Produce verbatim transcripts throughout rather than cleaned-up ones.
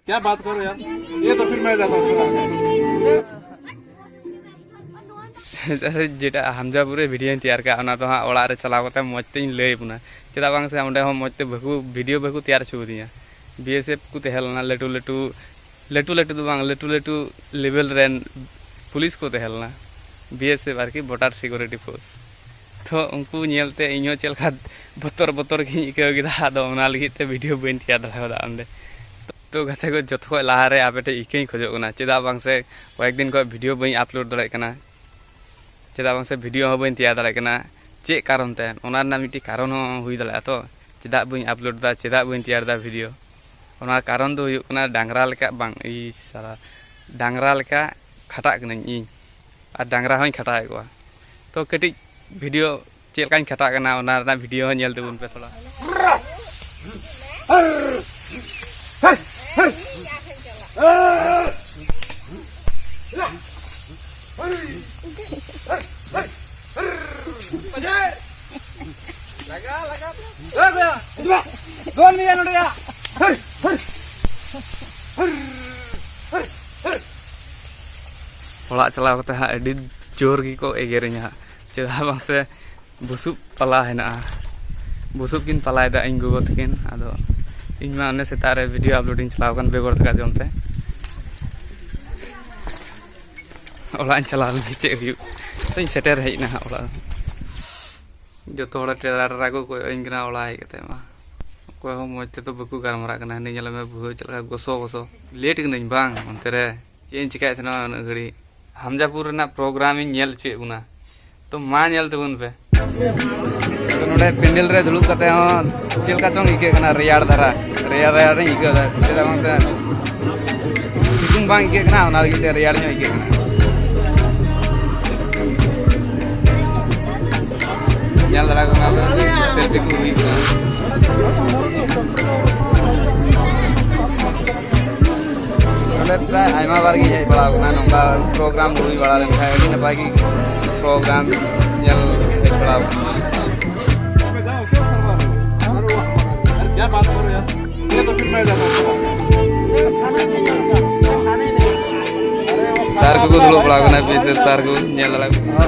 क्या बात करो यार, ये तो फिर मैं जाता हूँ उसको। ᱡᱮᱴᱟ ᱦᱟᱢᱡᱟᱯᱩᱨ ᱨᱮ ᱵᱷᱤᱰᱤᱭᱳᱧ ᱛᱮᱭᱟᱨ ᱠᱟᱜᱼᱟ, ᱚᱱᱟ ᱫᱚ ᱦᱟᱸᱜ ᱚᱲᱟᱜ ᱨᱮ ᱪᱟᱞᱟᱣ ᱠᱟᱛᱮ ᱢᱚᱡᱽ ᱛᱮᱧ ᱞᱟᱹᱭ ᱟᱵᱚᱱᱟ᱾ ᱪᱮᱫᱟᱜ ᱵᱟᱝ ᱥᱮ ᱚᱸᱰᱮ ᱦᱚᱸ ᱢᱚᱡᱽ ᱛᱮ ᱵᱟᱠᱚ, ᱵᱷᱤᱰᱤᱭᱳ ᱵᱟᱠᱚ ᱛᱮᱭᱟᱨ ᱦᱚᱪᱚ ᱟᱹᱫᱤᱧᱟ᱾ ᱵᱤ ᱮᱥ ᱮᱯᱷ ᱠᱚ ᱛᱟᱦᱮᱸ ᱞᱮᱱᱟ, ᱞᱟᱹᱴᱩ ᱞᱟᱹᱴᱩ, ᱞᱟᱹᱴᱩ ᱞᱟᱹᱴᱩ ᱫᱚ ᱵᱟᱝ, ᱞᱟᱹᱴᱩ ᱞᱟᱹᱴᱩ ᱞᱮᱵᱮᱞ ᱨᱮᱱ ᱯᱩᱞᱤᱥ ᱠᱚ ᱛᱟᱦᱮᱸ ᱞᱮᱱᱟ, ᱵᱤ ᱮᱥ ᱮᱯᱷ ᱟᱨᱠᱤ, ᱵᱚᱰᱟᱨ ᱥᱤᱠᱩᱨᱤᱴᱤ ᱯᱷᱳᱨᱥ᱾ ᱛᱚ ᱩᱱᱠᱩ ᱧᱮᱞᱛᱮ ᱤᱧᱦᱚᱸ ᱪᱮᱫ ᱞᱮᱠᱟ ᱵᱚᱛᱚᱨ ᱵᱚᱛᱚᱨ ᱜᱤᱧ ᱟᱹᱭᱠᱟᱹᱣ ᱠᱮᱫᱟ, ᱟᱫᱚ ᱚᱱᱟ ᱞᱟᱹᱜᱤᱫ ᱛᱮ ᱵᱷᱤᱰᱤᱭᱳ ᱵᱟᱹᱧ ᱛᱮᱭᱟᱨ ᱫᱟᱲᱮ ᱠᱟᱣᱫᱟ ᱚᱸᱰᱮ᱾ ᱛᱚ ᱜᱟᱛᱮ ᱠᱚ, ᱡᱚᱛᱚ ᱠᱷᱚᱡ ᱞᱟᱦᱟᱨᱮ ᱟᱯᱮ ᱴᱷᱮᱡ ᱤᱠᱟᱹᱧ ᱠᱷᱚᱡᱚᱜ ᱠᱟᱱᱟ, ᱪᱮᱫᱟᱜ ᱵᱟᱝ ᱥᱮ ᱠᱚᱭᱮᱠ ᱫᱤᱱ ᱠᱷᱚᱡ ᱵᱷᱤᱰᱤᱭᱳ ᱵᱟᱹᱧ ᱟᱯᱞᱳᱰ ᱫᱟᱲᱮᱭᱟᱜ ᱠᱟᱱᱟ, ᱪᱮᱫᱟᱜ ᱵᱟᱝ ᱥᱮ ᱵᱷᱤᱰᱤᱭᱳ ᱦᱚᱸ ᱵᱟᱹᱧ ᱛᱮᱭᱟᱨ ᱫᱟᱲᱮᱭᱟᱜ ᱠᱟᱱᱟ᱾ ᱪᱮᱫ ᱠᱟᱨᱚᱱ ᱛᱮ? ᱚᱱᱟ ᱨᱮᱱᱟᱜ ᱢᱤᱫᱴᱤᱡ ᱠᱟᱨᱚᱱ ᱦᱚᱸ ᱦᱩᱭ ᱫᱟᱲᱮᱭᱟᱜᱼᱟ ᱛᱚ, ᱪᱮᱫᱟᱜ ᱵᱟᱹᱧ ᱟᱯᱞᱳᱰ ᱫᱟ, ᱪᱮᱫᱟᱜ ᱵᱟᱹᱧ ᱛᱮᱭᱟᱨ ᱫᱟ ᱵᱷᱤᱰᱤᱭᱳ᱾ ᱚᱱᱟ ᱠᱟᱨᱚᱱ ᱫᱚ ᱦᱩᱭᱩᱜ ᱠᱟᱱᱟ ᱰᱟᱝᱨᱟ ᱞᱮᱠᱟ ᱵᱟᱝ, ᱤ ᱥᱟᱞᱟ, ᱰᱟᱝᱨᱟ ᱞᱮᱠᱟ ᱠᱷᱟᱴᱟᱜ ᱠᱟᱹᱱᱟᱹᱧ ᱤᱧ, ᱟᱨ ᱰᱟᱝᱨᱟ ᱦᱚᱸᱧ ᱠᱷᱟᱴᱟᱣᱮᱫ ᱠᱚᱣᱟ᱾ ᱛᱚ ᱠᱟᱹᱴᱤᱡ ᱵᱷᱤᱰᱤᱭᱳ ᱪᱮᱫ ᱞᱮᱠᱟᱧ ᱠᱷᱟᱴᱟᱜ ᱠᱟᱱᱟ, ᱚᱱᱟ ᱨᱮᱱᱟᱜ ᱵᱷᱤᱰᱤᱭᱳ ᱦᱚᱸ ᱧᱮᱞ ᱛᱟᱵᱚᱱ ᱯᱮ ᱛᱷᱚᱲᱟ᱾ ᱚᱲᱟᱜ ᱪᱟᱞᱟᱣ ᱠᱟᱛᱮ ᱦᱟᱸᱜ ᱟᱹᱰᱤ ᱡᱳᱨ ᱜᱮᱠᱚ ᱮᱜᱮᱨᱤᱧᱟ ᱦᱟᱸᱜ, ᱪᱮᱫᱟᱜ ᱵᱟᱝ ᱥᱮ ᱵᱩᱥᱩᱵ ᱯᱟᱞᱟ ᱦᱮᱱᱟᱜᱼᱟ, ᱵᱩᱥᱩᱵ ᱠᱤᱱ ᱯᱟᱞᱟᱭᱮᱫᱟ ᱤᱧ ᱜᱚᱜᱚ ᱛᱟᱹᱠᱤᱱ᱾ ᱟᱫᱚ ᱤᱧ ᱢᱟ ᱚᱱᱮ ᱥᱮᱛᱟᱜ ᱨᱮ ᱵᱷᱤᱰᱤᱭᱳ ᱟᱯᱞᱳᱰ ᱤᱧ ᱪᱟᱞᱟᱣ ᱟᱠᱟᱱ ᱵᱮᱜᱚᱨ ᱫᱟᱠᱟ ᱡᱚᱢ ᱛᱮ᱾ ᱚᱲᱟᱜ ᱤᱧ ᱪᱟᱞᱟᱣ ᱞᱮᱱ ᱜᱮ ᱪᱮᱫ ᱦᱩᱭᱩᱜ, ᱛᱚᱧ ᱥᱮᱴᱮᱨ ᱦᱮᱡ ᱮᱱᱟ ᱦᱟᱸᱜ ᱚᱲᱟᱜ᱾ ᱡᱚᱛᱚ ᱦᱚᱲ ᱴᱮᱨᱟ ᱴᱮᱨᱟ ᱠᱚ ᱠᱚᱭᱚᱜ ᱟᱹᱧ ᱠᱟᱱᱟ ᱚᱲᱟᱜ ᱦᱮᱡ ᱠᱟᱛᱮ ᱢᱟ᱾ ᱚᱠᱚᱭ ᱦᱚᱸ ᱢᱚᱡᱽ ᱛᱮᱫᱚ ᱵᱟᱠᱚ ᱜᱟᱞᱢᱟᱨᱟᱜ ᱠᱟᱱᱟ᱾ ᱦᱟᱹᱱᱤ ᱧᱮᱞ ᱢᱮ ᱵᱩᱦᱟᱹ ᱪᱮᱫ ᱞᱮᱠᱟ ᱜᱚᱥᱚ ᱜᱚᱥᱚ᱾ ᱞᱮᱴ ᱠᱟᱹᱱᱟᱹᱧ ᱵᱟᱝ ᱚᱱᱛᱮ ᱨᱮ᱾ ᱪᱮᱫ ᱤᱧ ᱪᱮᱠᱟᱭᱮᱫ ᱛᱟᱦᱮᱱᱟ ᱩᱱᱟᱹᱜ ᱜᱷᱟᱹᱲᱤᱡ? ᱦᱟᱢᱡᱟᱯᱩᱨ ᱨᱮᱱᱟᱜ ᱯᱨᱳᱜᱨᱟᱢ ᱤᱧ ᱧᱮᱞ ᱦᱚᱪᱚᱭᱮᱫ ᱵᱚᱱᱟ, ᱛᱚ ᱢᱟ ᱧᱮᱞ ᱛᱟᱵᱚᱱ ᱯᱮ᱾ ᱛᱚ ᱱᱚᱰᱮ ᱯᱮᱱᱰᱮᱞ ᱨᱮ ᱫᱩᱲᱩᱵ ᱠᱟᱛᱮ ᱦᱚᱸ ᱪᱮᱫ ᱞᱮᱠᱟ ᱪᱚᱝ ᱟᱹᱭᱠᱟᱹᱜ ᱠᱟᱱᱟ, ᱨᱮᱭᱟᱲ ᱫᱷᱟᱨᱟ, ᱨᱮᱭᱟᱲ ᱨᱮᱭᱟᱲ ᱤᱧ ᱟᱹᱭᱠᱟᱹᱣ ᱮᱫᱟ᱾ ᱪᱮᱫᱟᱜ ᱵᱟᱝ ᱥᱮ ᱥᱤᱛᱩᱝ ᱵᱟᱝ ᱟᱹᱭᱠᱟᱹᱜ ᱠᱟᱱᱟ, ᱚᱱᱟ ᱞᱟᱹᱜᱤᱫ ᱛᱮ ᱨᱮᱭᱟᱲ ᱧᱚᱜ ᱟᱹᱭᱠᱟᱹᱜ ᱠᱟᱱᱟ᱾ ᱧᱮᱞ ᱫᱟᱲᱮᱭᱟᱜ ᱠᱟᱱᱟ ᱯᱮ, ᱥᱮᱞᱯᱷᱤ ᱠᱚ ᱦᱩᱭᱩᱜ ᱠᱟᱱᱟ᱾ ᱱᱚᱰᱮ ᱯᱨᱟᱭ ᱟᱭᱢᱟ ᱵᱟᱨ ᱜᱤᱧ ᱦᱮᱡ ᱵᱟᱲᱟ ᱟᱠᱟᱱᱟ, ᱱᱚᱝᱠᱟ ᱯᱨᱳᱜᱨᱟᱢ ᱦᱩᱭ ᱵᱟᱲᱟ ᱞᱮᱱᱠᱷᱟᱱ ᱟᱹᱰᱤ ᱱᱟᱯᱟᱭ ᱜᱮ ᱯᱨᱳᱜᱨᱟᱢ ᱧᱮᱞ ᱦᱮᱡ ᱵᱟᱲᱟ ᱟᱠᱟᱱᱟ᱾ क्या बात कर रहे हैं? ये तो फिर मैं जाता हूँ। ᱠᱟᱱᱟ ᱵᱤᱥᱮᱥ ᱥᱟᱨ ᱠᱚ ᱧᱮᱞ ᱫᱟᱲᱮᱭᱟᱜ ᱠᱟᱱᱟ᱾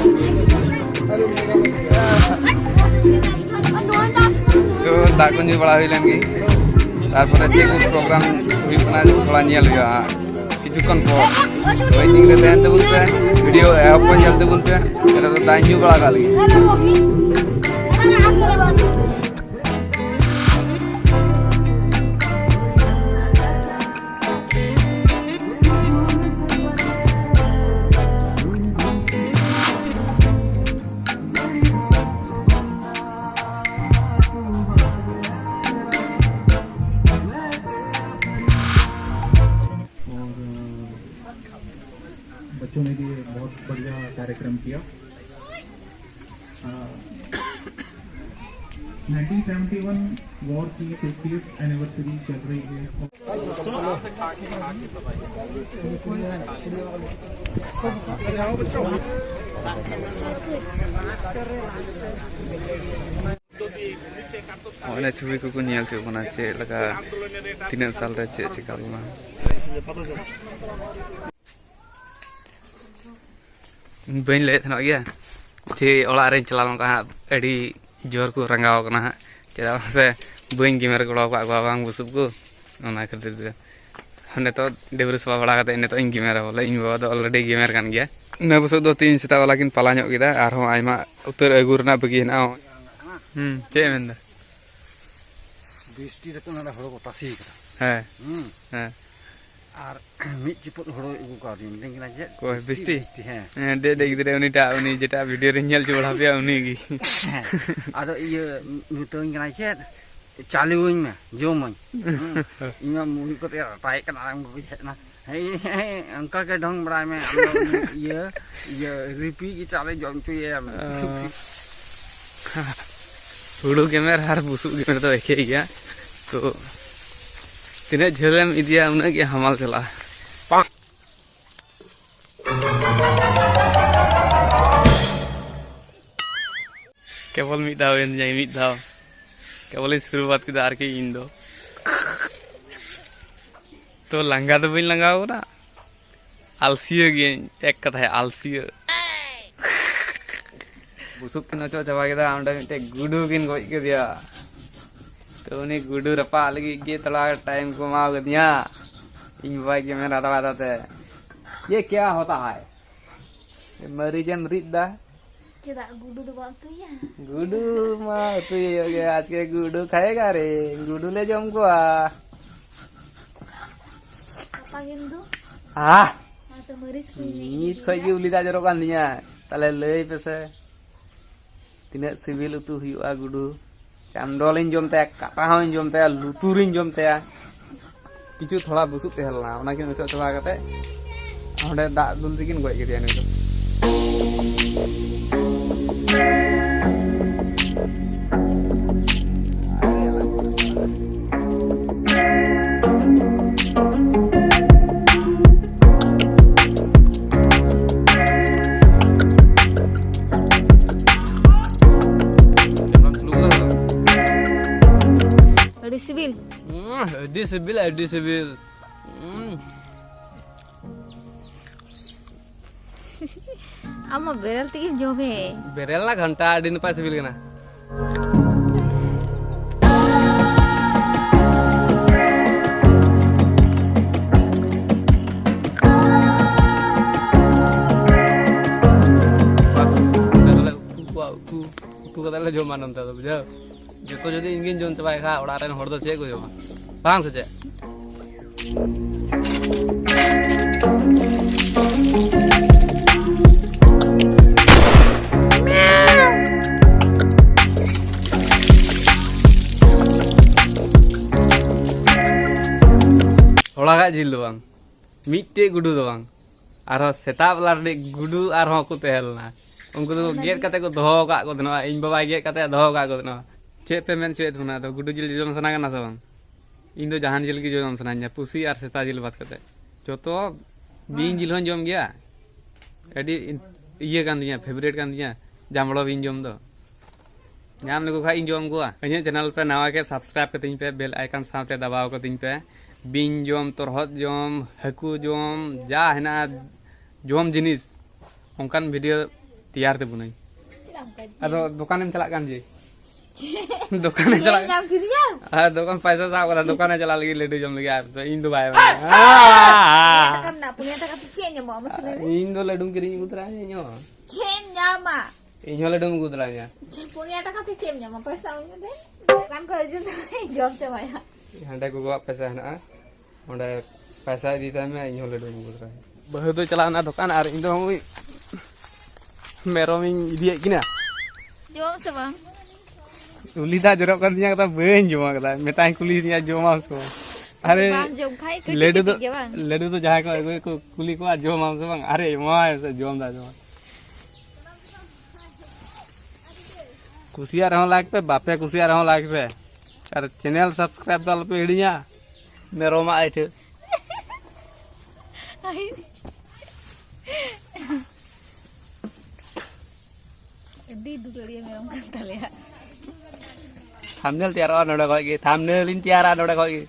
ᱛᱚ ᱫᱟᱜ ᱠᱚ ᱧᱩ ᱵᱟᱲᱟ ᱦᱩᱭ ᱞᱮᱱ ᱜᱮ, ᱛᱟᱨᱯᱚᱨᱮ ᱪᱮᱫ ᱠᱚ ᱯᱨᱳᱜᱨᱟᱢ ᱦᱩᱭᱩᱜ ᱠᱟᱱᱟ ᱛᱷᱚᱲᱟ ᱧᱮᱞ ᱦᱩᱭᱩᱜᱼᱟ ᱦᱟᱸᱜ᱾ ᱠᱤᱪᱷᱩᱠᱷᱚᱱ ᱯᱚᱨ ᱳᱭᱮᱴᱤᱝ ᱨᱮ ᱛᱟᱦᱮᱱ ᱛᱟᱵᱚᱱ ᱯᱮ, ᱵᱷᱤᱰᱤᱭᱳ ᱮᱦᱚᱵ ᱠᱷᱚᱱ ᱧᱮᱞ ᱛᱟᱵᱚᱱ ᱯᱮ᱾ ᱱᱤᱛᱚᱜ ᱫᱚ ᱫᱟᱜ ᱧᱩ ᱵᱟᱲᱟ ᱠᱟᱜ ᱞᱟᱹᱜᱤᱫ᱾ और बच्चों ने भी बहुत बढ़िया कार्यक्रम किया। नाइनटीन सेवेंटी वन वॉर की फिफ्टियथ एनिवर्सरी चल रही है। ᱱᱚᱜᱼᱚᱭ ᱪᱷᱚᱵᱤ ᱠᱚᱠᱚ ᱧᱮᱞ ᱦᱚᱪᱚᱜ ᱠᱟᱱᱟ, ᱪᱮᱫ ᱞᱮᱠᱟ, ᱛᱤᱱᱟᱹᱜ ᱥᱟᱞ ᱨᱮ ᱪᱮᱫ ᱪᱮᱠᱟ ᱞᱮᱱᱟ᱾ ᱵᱟᱹᱧ ᱞᱟᱹᱭᱮᱫ ᱛᱟᱦᱮᱱᱚᱜ ᱜᱮᱭᱟ ᱡᱮ ᱚᱲᱟᱜ ᱨᱮᱧ ᱪᱟᱞᱟᱣ ᱞᱮᱱᱠᱷᱟᱱ ᱦᱟᱸᱜ ᱟᱹᱰᱤ ᱡᱳᱨ ᱠᱚ ᱨᱟᱸᱜᱟᱣ ᱠᱟᱱᱟ ᱦᱟᱸᱜ, ᱪᱮᱫᱟᱜ ᱥᱮ ᱵᱟᱹᱧ ᱜᱮᱢᱮᱨ ᱜᱚᱲᱚ ᱟᱠᱟᱫ ᱠᱚᱣᱟ ᱵᱟᱝ ᱵᱩᱥᱩᱵ ᱠᱚ, ᱚᱱᱟ ᱠᱷᱟᱹᱛᱤᱨ ᱛᱮ᱾ ᱱᱤᱛᱚᱜ ᱰᱟᱹᱵᱽᱨᱟᱹ ᱥᱟᱯᱷᱟ ᱵᱟᱲᱟ ᱠᱟᱛᱮ ᱱᱤᱛᱚᱜ ᱤᱧ ᱜᱮᱢᱮᱨᱟ ᱵᱚᱞᱮ, ᱤᱧ ᱵᱟᱵᱟ ᱫᱚ ᱚᱞᱨᱮᱰᱤ ᱜᱮᱢᱮᱨ ᱠᱟᱱ ᱜᱮᱭᱟ᱾ ᱤᱱᱟᱹ ᱵᱩᱥᱩᱵ ᱫᱚ ᱛᱮᱦᱤᱧ ᱥᱮᱛᱟᱜ ᱵᱮᱞᱟ ᱠᱤᱱ ᱯᱟᱞᱟ ᱧᱚᱜ ᱠᱮᱫᱟ, ᱟᱨᱦᱚᱸ ᱟᱭᱢᱟ ᱩᱛᱟᱹᱨ ᱟᱹᱜᱩ ᱨᱮᱱᱟᱜ ᱵᱟᱹᱠᱤ ᱦᱮᱱᱟᱜᱼᱟ᱾ ᱦᱩᱸ, ᱪᱮᱫ ᱮ ᱢᱮᱱᱫᱟ? ᱵᱤᱥᱴᱤ ᱨᱮᱠᱚ ᱱᱚᱰᱮ ᱦᱳᱲᱳ ᱠᱚ ᱛᱟᱥᱮ ᱠᱟᱫᱟ᱾ ᱦᱮᱸ᱾ ᱦᱩᱸ᱾ ᱦᱮᱸ᱾ ᱟᱨ ᱢᱤᱫ ᱪᱩᱯᱩᱫ ᱦᱳᱲᱳᱭ ᱟᱹᱜᱩ ᱠᱟᱣᱫᱤᱧ, ᱢᱤᱛᱟᱹᱧ ᱠᱟᱱᱟ, "ᱪᱮᱫ?" ᱚᱠᱚᱭ, ᱵᱤᱥᱴᱤ? ᱵᱤᱥᱴᱤ, ᱦᱮᱸ᱾ ᱦᱮᱸ, ᱰᱮ-, ᱰᱮ ᱜᱤᱫᱽᱨᱟᱹ, ᱩᱱᱤᱴᱟᱜ, ᱩᱱᱤ ᱡᱮᱴᱟ ᱵᱷᱤᱰᱤᱭᱳ ᱨᱮᱧ ᱧᱮᱞ ᱦᱚᱪᱚ ᱵᱟᱲᱟ ᱯᱮᱭᱟ, ᱩᱱᱤ ᱜᱮ᱾ ᱦᱮᱸ᱾ ᱟᱫᱚ ᱤᱭᱟᱹ, ᱢᱤᱛᱟᱹᱧ ᱠᱟᱱᱟᱭ, "ᱪᱮᱫ? ᱪᱟᱣᱞᱮ ᱟᱹᱧ ᱢᱮ, ᱡᱚᱢᱟᱹᱧ᱾" ᱦᱩᱸ᱾ ᱤᱧ ᱢᱟ ᱢᱩᱲᱤ ᱠᱚᱛᱮ ᱨᱟᱴᱟᱭᱮᱫ ᱠᱟᱱᱟ, ᱟᱨ ᱩᱱᱠᱩ ᱠᱚ ᱦᱮᱡ ᱮᱱᱟ᱾ ᱦᱮᱸ, ᱦᱮᱸ, ᱚᱱᱠᱟ ᱜᱮ ᱰᱷᱚᱝ ᱵᱟᱲᱟᱭ ᱢᱮ, ᱟᱢ ᱫᱚ ᱩᱱᱤ ᱤᱭᱟᱹ, ᱤᱭᱟᱹ, ᱨᱤᱯᱤ ᱜᱮ ᱪᱟᱣᱞᱮ ᱡᱚᱢ ᱦᱚᱪᱚᱭᱮᱭᱟ᱾ ᱚ᱾ ᱦᱩᱲᱩ ᱜᱮᱢᱮᱨ ᱟᱨ ᱵᱩᱥᱩᱵ ᱜᱮᱢᱮᱨ ᱫᱚ ᱮᱠᱮ ᱜᱮᱭᱟ᱾ ᱛᱚ, ᱛᱤᱱᱟᱹᱜ ᱡᱷᱟᱹᱞᱮᱢ ᱤᱫᱤᱭᱟ, ᱩᱱᱟᱹᱜ ᱜᱮ ᱦᱟᱢᱟᱞ ᱪᱟᱞᱟᱜᱼᱟ᱾ ᱠᱮᱵᱚᱞ ᱢᱤᱫ ᱫᱷᱟᱣ ᱮᱱ ᱡᱟᱭ, ᱢᱤᱫ ᱫᱷᱟᱣ᱾ ᱠᱮᱵᱚᱞᱤᱧ ᱥᱩᱨᱩᱣᱟᱛ ᱠᱮᱫᱟ ᱟᱨᱠᱤ ᱤᱧ ᱫᱚ᱾ ᱛᱚ, ᱞᱟᱸᱜᱟ ᱫᱚ ᱵᱟᱹᱧ ᱞᱟᱸᱜᱟᱣ ᱠᱟᱱᱟ᱾ ᱟᱞᱥᱤᱭᱟᱹ ᱜᱤᱭᱟᱹᱧ, ᱮᱠ ᱠᱟᱛᱷᱟᱭ ᱟᱞᱥᱤᱭᱟᱹ᱾ ᱵᱩᱥᱩᱵ ᱠᱤᱱ ᱚᱪᱚᱜ ᱪᱟᱵᱟ ᱠᱮᱫᱟ, ᱚᱸᱰᱮ ᱢᱤᱫᱴᱮᱡ ᱜᱩᱰᱩ ᱠᱤᱱ ᱜᱚᱡ ᱠᱮᱫᱮᱭᱟ᱾ ᱛᱚ ᱩᱱᱤ ᱜᱩᱰᱩ ᱨᱟᱯᱟᱜ ᱞᱟᱹᱜᱤᱫ ᱜᱮ ᱛᱷᱚᱲᱟ ᱴᱟᱭᱤᱢ ᱠᱚ ᱮᱢᱟᱣ ᱠᱟᱫᱤᱧᱟ᱾ ᱤᱧ ᱵᱟᱵᱟᱭ ᱜᱮᱢᱮᱨ ᱟᱫᱟ ᱟᱫᱟ ᱛᱮ, "ᱭᱮ ᱠᱭᱟ ᱦᱳᱛᱟ ᱦᱟᱭ? ᱢᱟᱹᱨᱤᱪ ᱮᱢ ᱨᱤᱫ ᱫᱟ?" ᱪᱮᱫᱟᱜ ᱜᱩᱰᱩ ᱫᱚ ᱵᱟᱢ ᱩᱛᱩᱭᱟ? ᱜᱩᱰᱩ ᱢᱟ ᱩᱛᱩᱭ ᱦᱩᱭᱩᱜ ᱜᱮ, ᱟᱡᱠᱮ ᱜᱩᱰᱩ ᱠᱷᱟᱭᱮᱜᱟ ᱨᱮ, ᱜᱩᱰᱩ ᱞᱮ ᱡᱚᱢ ᱠᱚᱣᱟ᱾ ᱯᱟᱯᱟ ᱜᱮᱢ ᱫᱩ? ᱦᱟ? ᱚᱱᱟᱛᱮ ᱢᱟᱹᱨᱤᱪ ᱠᱚᱧ ᱨᱤᱫ ᱱᱤᱛ ᱠᱷᱚᱡ ᱜᱮ ᱩᱞᱤ ᱫᱟᱜ ᱡᱚᱨᱚᱜ ᱠᱟᱱ ᱛᱤᱧᱟ᱾ ᱛᱟᱦᱞᱮ ᱞᱟᱹᱭ ᱯᱮᱥᱮ, ᱛᱤᱱᱟᱹᱜ ᱥᱤᱵᱤᱞ ᱩᱛᱩ ᱦᱩᱭᱩᱜᱼᱟ ᱜᱩᱰᱩ? ᱪᱟᱢᱰᱚᱞᱤᱧ ᱡᱚᱢ ᱛᱟᱭᱟ, ᱠᱟᱴᱟ ᱦᱚᱸᱧ ᱡᱚᱢ ᱛᱟᱭᱟ, ᱞᱩᱛᱩᱨᱤᱧ ᱡᱚᱢ ᱛᱟᱭᱟ᱾ ᱠᱤᱪᱷᱩ ᱛᱷᱚᱲᱟ ᱵᱩᱥᱩᱵ ᱛᱟᱦᱮᱸ ᱞᱮᱱᱟ, ᱚᱱᱟ ᱠᱤᱱ ᱚᱪᱚᱜ ᱪᱟᱵᱟ ᱠᱟᱛᱮ ᱚᱸᱰᱮ ᱫᱟᱜ ᱫᱩᱞ ᱛᱮᱠᱤᱱ ᱜᱚᱡ ᱠᱮᱫᱮᱭᱟ ᱱᱩᱭ ᱫᱚ᱾ ᱟᱹᱰᱤ ᱥᱤᱵᱤᱞ᱾ ᱦᱩᱸ, ᱟᱹᱰᱤ ᱥᱤᱵᱤᱞ, ᱟᱹᱰᱤ ᱥᱤᱵᱤᱞ᱾ ᱦᱩᱸ᱾ ᱟᱢ ᱢᱟ ᱵᱮᱨᱮᱞ ᱛᱮᱜᱮᱢ ᱡᱚᱢᱮ᱾ ᱵᱮᱨᱮᱞ ᱨᱮᱱᱟᱜ ᱜᱷᱟᱱᱴᱟ ᱟᱹᱰᱤ ᱱᱟᱯᱟᱭ ᱥᱤᱵᱤᱞ ᱠᱟᱱᱟ᱾ ᱵᱟᱥ, ᱱᱚᱰᱮ ᱫᱚᱞᱮ ᱩᱛᱩ ᱠᱚᱣᱟ, ᱩᱛᱩ, ᱩᱛᱩ ᱠᱟᱛᱮ ᱞᱮ ᱡᱚᱢᱟ ᱱᱚᱱᱛᱮ ᱫᱚ, ᱵᱩᱡᱷᱟᱹᱣ? ᱡᱚᱛᱚ ᱡᱩᱫᱤ ᱤᱧ ᱜᱤᱧ ᱡᱚᱢ ᱪᱟᱵᱟᱭ ᱠᱷᱟᱡ, ᱚᱲᱟᱜ ᱨᱮᱱ ᱦᱚᱲ ᱫᱚ ᱪᱮᱫ ᱠᱚ ᱡᱚᱢᱟ? ᱵᱟᱝ ᱥᱮ ᱪᱮᱫ? ᱦᱚᱲᱟᱜᱟᱜ ᱡᱤᱞ ᱫᱚ ᱵᱟᱝ, ᱢᱤᱫᱴᱮᱡ ᱜᱩᱰᱩ ᱫᱚ ᱵᱟᱝ, ᱟᱨᱦᱚᱸ ᱥᱮᱛᱟᱜ ᱵᱮᱞᱟ ᱨᱤᱱᱤᱡ ᱜᱩᱰᱩ ᱟᱨᱦᱚᱸ ᱠᱚ ᱛᱟᱦᱮᱸ ᱞᱮᱱᱟ᱾ ᱩᱱᱠᱩ ᱫᱚ ᱚᱱᱟ ᱜᱮᱫ ᱜᱮ᱾ ᱠᱟᱛᱮ ᱠᱚ ᱫᱚᱦᱚ ᱟᱠᱟᱫ ᱠᱚ ᱛᱟᱦᱮᱱᱟ, ᱤᱧ ᱵᱟᱵᱟᱭ ᱜᱮᱫ ᱠᱟᱛᱮ ᱫᱚᱦᱚ ᱟᱠᱟᱫ ᱠᱚ ᱛᱟᱦᱮᱱᱟ᱾ ᱪᱮᱫ ᱯᱮ ᱢᱮᱱ ᱦᱚᱪᱚᱭᱮᱫ ᱛᱟᱵᱚᱱᱟ? ᱟᱫᱚ ᱜᱩᱰᱩ ᱡᱤᱞ ᱡᱚᱢ ᱥᱟᱱᱟ ᱠᱟᱱᱟ ᱥᱮ ᱵᱟᱝ? ᱤᱧ ᱫᱚ ᱡᱟᱦᱟᱱ ᱡᱤᱞ ᱜᱮ ᱡᱚᱢ ᱥᱟᱱᱟᱧᱟ, ᱯᱩᱥᱤ ᱟᱨ ᱥᱮᱛᱟ ᱡᱤᱞ ᱵᱟᱫ ᱠᱟᱛᱮ᱾ ᱡᱚᱛᱚ ᱵᱤᱧ ᱡᱤᱞ ᱦᱚᱸᱧ ᱡᱚᱢ ᱜᱮᱭᱟ, ᱟᱹᱰᱤ ᱤᱭᱟᱹ ᱠᱟᱱ ᱛᱤᱧᱟ, ᱯᱷᱮᱵᱟᱨᱮᱴ ᱠᱟᱱ ᱛᱤᱧᱟ ᱡᱟᱢᱵᱽᱲᱳ ᱵᱤᱧ ᱡᱚᱢ ᱫᱚ᱾ ᱧᱟᱢ ᱞᱮᱠᱚ ᱠᱷᱟᱡ ᱤᱧ ᱡᱚᱢ ᱠᱚᱣᱟ᱾ ᱤᱧᱟᱹᱜ ᱪᱮᱱᱮᱞ ᱯᱮ ᱱᱟᱣᱟ ᱜᱮ, ᱥᱟᱵᱥᱠᱨᱟᱭᱤᱵ ᱠᱟᱹᱛᱤᱧ ᱯᱮ, ᱵᱮᱞ ᱟᱭᱠᱚᱱ ᱥᱟᱶᱛᱮ ᱫᱟᱵᱟᱣ ᱠᱟᱹᱛᱤᱧ ᱯᱮ᱾ ᱵᱤᱧ ᱡᱚᱢ, ᱛᱚᱨᱦᱚᱫ ᱡᱚᱢ, ᱦᱟᱹᱠᱩ ᱡᱚᱢ, ᱡᱟ ᱦᱮᱱᱟᱜᱼᱟ ᱡᱚᱢ ᱡᱤᱱᱤᱥ, ᱚᱱᱠᱟᱱ ᱵᱷᱤᱰᱤᱭᱳ ᱛᱮᱭᱟᱨ ᱛᱮᱵᱚᱱᱟᱹᱧ᱾ ᱪᱮᱫᱟᱜ ᱚᱱᱠᱟ ᱡᱤᱞ? ᱟᱫᱚ ᱫᱚᱠᱟᱱᱮᱢ ᱪᱟᱞᱟᱜ ᱠᱟᱱ ᱡᱮ? ᱫᱚᱠᱟᱱᱮ ᱧᱮᱞ ᱪᱟᱞᱟᱜ ᱧᱟᱢ ᱠᱮᱫᱤᱧᱟᱢ? ᱟᱨ ᱫᱚᱠᱟᱱ ᱯᱟᱭᱥᱟ ᱥᱟᱵ ᱠᱟᱫᱟ, ᱫᱚᱠᱟᱱᱮ ᱪᱟᱞᱟᱜ ᱞᱟᱹᱜᱤᱫ ᱞᱟᱹᱰᱩ ᱡᱚᱢ ᱞᱟᱹᱜᱤᱫ, ᱟᱨ ᱤᱧ ᱫᱚ ᱵᱟᱭ ᱮᱢᱟ᱾ ᱯᱩᱱᱭᱟ ᱴᱟᱠᱟ ᱨᱮᱱᱟᱜ, ᱯᱩᱱᱭᱟ ᱴᱟᱠᱟ ᱛᱮ ᱪᱮᱫ ᱧᱟᱢᱚᱜᱼᱟ ᱢᱟᱥᱮ ᱞᱟᱹᱭ ᱢᱮ? ᱤᱧ ᱫᱚ ᱞᱟᱹᱰᱩᱢ ᱠᱤᱨᱤᱧ ᱟᱹᱜᱩ ᱛᱚᱨᱟᱭᱟ ᱤᱧ ᱦᱚᱸ᱾ ᱪᱮᱫ ᱮᱢ ᱧᱟᱢᱟ? ᱤᱧ ᱦᱚᱸ ᱞᱟᱹᱰᱩᱢ ᱟᱹᱜᱩ ᱛᱚᱨᱟᱭᱟ᱾ ᱪᱮᱫ, ᱯᱩᱱᱭᱟ ᱴᱟᱠᱟ ᱛᱮ ᱪᱮᱫ ᱮᱢ ᱧᱟᱢᱟ? ᱯᱚᱭᱥᱟ ᱮᱢᱟᱹᱧ ᱢᱮ ᱫᱮ᱾ ᱫᱚᱠᱟᱱ ᱠᱷᱚᱱ ᱦᱤᱡᱩᱜ ᱥᱚᱢᱚᱭ ᱡᱚᱢ ᱪᱟᱵᱟᱭᱟ᱾ ᱦᱟᱸᱰᱮ ᱜᱚᱜᱚᱣᱟᱜ ᱯᱚᱭᱥᱟ ᱦᱮᱱᱟᱜᱼᱟ, ᱚᱸᱰᱮ ᱯᱚᱭᱥᱟ ᱤᱫᱤ ᱛᱟᱭ ᱢᱮ, ᱤᱧ ᱦᱚᱸ ᱞᱟᱹᱰᱩᱢ ᱟᱹᱜᱩ ᱛᱚᱨᱟᱭᱟ᱾ ᱵᱟᱹᱦᱩ ᱫᱚ ᱪᱟᱞᱟᱣ ᱮᱱᱟ ᱫᱚᱠᱟᱱ ᱟᱨ ᱤᱧ ᱫᱚ ᱱᱚᱜᱼᱚᱭ ᱢᱮᱨᱚᱢᱤᱧ ᱤᱫᱤᱭᱮᱫ ᱠᱤᱱᱟ᱾ ᱡᱚᱢ ᱥᱮ ᱵᱟᱝ? ᱩᱞᱤ ᱫᱟᱜ ᱡᱚᱨᱚᱜ ᱠᱟᱱ ᱛᱤᱧᱟ, ᱠᱟᱛᱷᱟ ᱵᱟᱹᱧ ᱡᱚᱢ ᱠᱟᱫᱟ, ᱢᱮᱛᱟᱧ ᱠᱩᱞᱤ ᱫᱤᱧᱟ ᱡᱚᱢᱟᱢ ᱥᱮ ᱵᱟᱝ? ᱟᱨᱮ, ᱵᱟᱢ ᱡᱚᱢ ᱠᱷᱟᱡ ᱠᱟᱹᱴᱤᱡ ᱞᱟᱹᱰᱩ ᱫᱚ, ᱠᱟᱹᱴᱤᱡ ᱜᱮ ᱵᱟᱝ? ᱞᱟᱹᱰᱩ ᱫᱚ ᱡᱟᱦᱟᱸᱭ ᱠᱚ ᱟᱹᱜᱩᱭᱟ ᱠᱚ ᱠᱩᱞᱤ ᱠᱚᱣᱟ, "ᱡᱚᱢᱟᱢ ᱥᱮ ᱵᱟᱝ?" ᱟᱨᱮ, ᱮᱢᱟᱭ ᱥᱮ ᱡᱚᱢ ᱫᱟ, ᱡᱚᱢ᱾ ᱠᱩᱥᱤᱭᱟᱜ ᱨᱮᱦᱚᱸ ᱞᱟᱭᱤᱠ ᱯᱮ, ᱵᱟᱯᱮ ᱠᱩᱥᱤᱭᱟᱜ ᱨᱮᱦᱚᱸ ᱞᱟᱭᱤᱠ ᱯᱮ, ᱟᱨ ᱪᱮᱱᱮᱞ ᱥᱟᱵᱥᱠᱨᱟᱭᱤᱵ ᱫᱚ ᱟᱞᱚᱯᱮ ᱦᱤᱲᱤᱧᱟ᱾ ᱢᱮᱨᱚᱢᱟᱜ ᱟᱹᱭᱴᱷᱟᱹ᱾ ᱟᱹᱰᱤ ᱫᱩᱞᱟᱹᱲᱤᱭᱟᱹ ᱢᱮᱨᱚᱢ ᱠᱟᱱ ᱛᱟᱞᱮᱭᱟ᱾ ᱛᱷᱟᱢᱵᱱᱮᱞ ᱛᱮᱭᱟᱨᱚᱜᱼᱟ ᱱᱚᱰᱮ ᱠᱷᱚᱡ ᱜᱮ, ᱛᱷᱟᱢᱵᱱᱮᱞ ᱤᱧ ᱛᱮᱭᱟᱨᱟ ᱱᱚᱰᱮ ᱠᱷᱚᱡ ᱜᱮ᱾